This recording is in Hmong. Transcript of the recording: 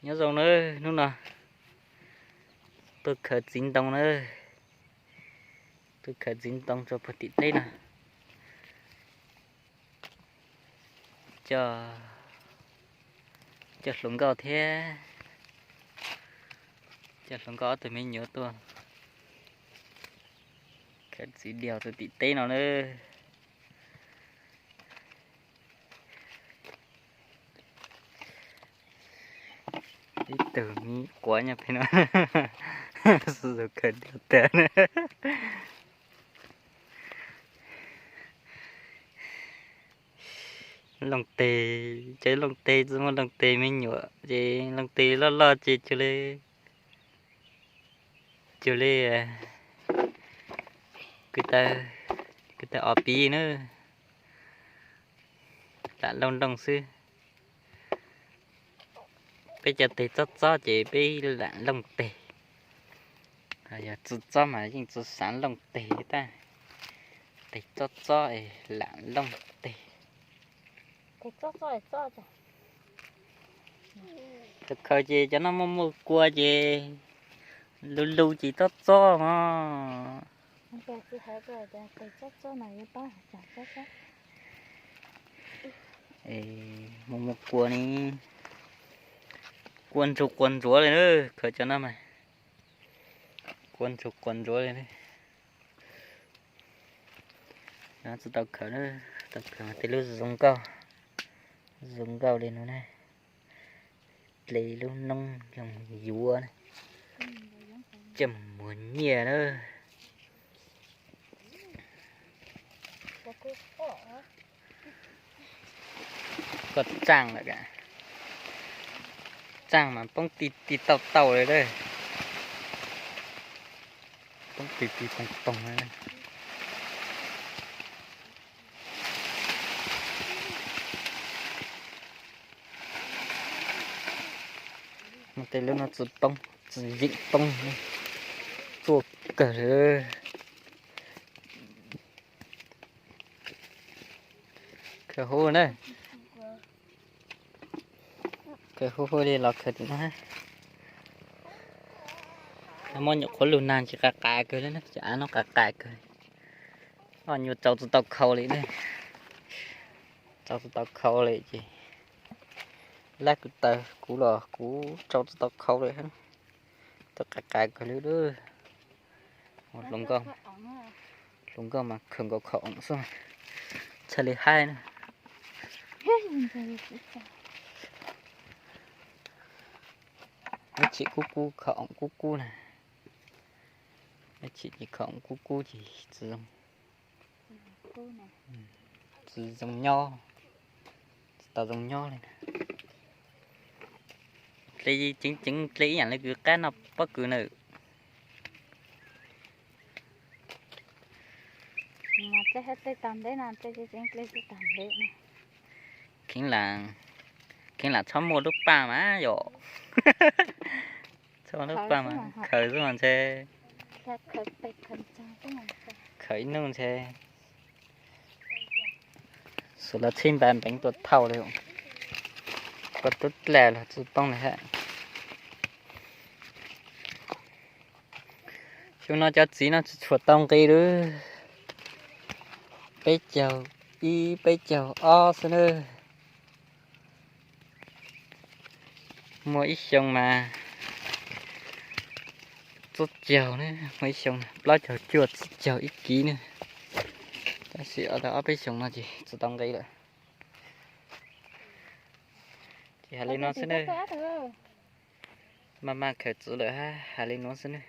Nyob zoo nawb, hnub no tuaj khaws txiv ntoo nawb, tuaj khaws txiv ntoo rau puag tim teb no. Coj, coj hluas nkauj thiab, coj hluas nkauj ob tug me nyuam tuaj khaws txiv diav rau tim teb no nawb. Ib tug me quav nyob pem no, khaws diav tag. Looj teg, cov looj teg tsis muaj looj teg me nyuam ces looj teg loj loj ces cuag li, cuag li kwv taw, kwv taw ob peb na, lam looj looj xwb. Peb cov teg txob txob ces peb lam looj teg. Yog tsis txob mas yeej tsis xav looj teg tag. Teg txob txob es lam looj teg. Khaws ces cov no muaj muaj kua ces lus lus ces txob txob mog. Muaj muaj kua ne, kua ntsuag quas ntsuav li na, khaws cov no mas kua ntsuag quas ntsuav li. Tsis tau khaws, tau khaws mas tej lub zoo nkauj, zoo nkauj li no na. Dle lub noob zoo yuav na, coj mus muag nyiaj na. Koj tsaaj lawm, tsaaj mas poob ti ti tauj tauj li lawm, poob ti ti poog poog. Tej lub no tsis poob, tsis yeem poob, tsuaj kawg li. Khaws huv na, khaws huv huv li los khaws tim no. Muab nyuam qhuav lug nag ces qas qas kawg li, cov av no qas qas kawg. Nyuam tsau tsis tau khau li, tsau tsis tau khau li ces lab kuv taws kuv los kuv tsau tsis tau khau li, tau qas qas kawg li. Hluas nkauj mas khaws nkaus khau oom xwb, txhaj li haib na. Ib chim kub kub khau oom kub kub na, ib chim ces khau oom kub kub ces tsis zoo, tsis zoo nyob, tsis tau zoo nyob li. Dle ceev ceev dle ib yam li kws qab noj pob kws na. Kheev lam, kheev lam txhob muaj lub paj mas yom, txhob muaj lub paj mas khaws xwb mas ntshe, khaws ib hnub ntshe xuas los txhib npa npeev tuaj thauj li. Koj tub dlej los tsis poob li hab. Xyoo no cov txiv no tsis tshua tau nqi li, peb caug ib peb caug ob xwb na. Muaj ib xyoo mas tsib caug na, muaj ib xyoo plaub caug cuaj tsib caug ib kiv na. Tab sis ob peb xyoos no ces tsis tau nqi lawm. Ces hais li no xwb na. Maj maj khaws txiv lawm hab, hais li no xwb na.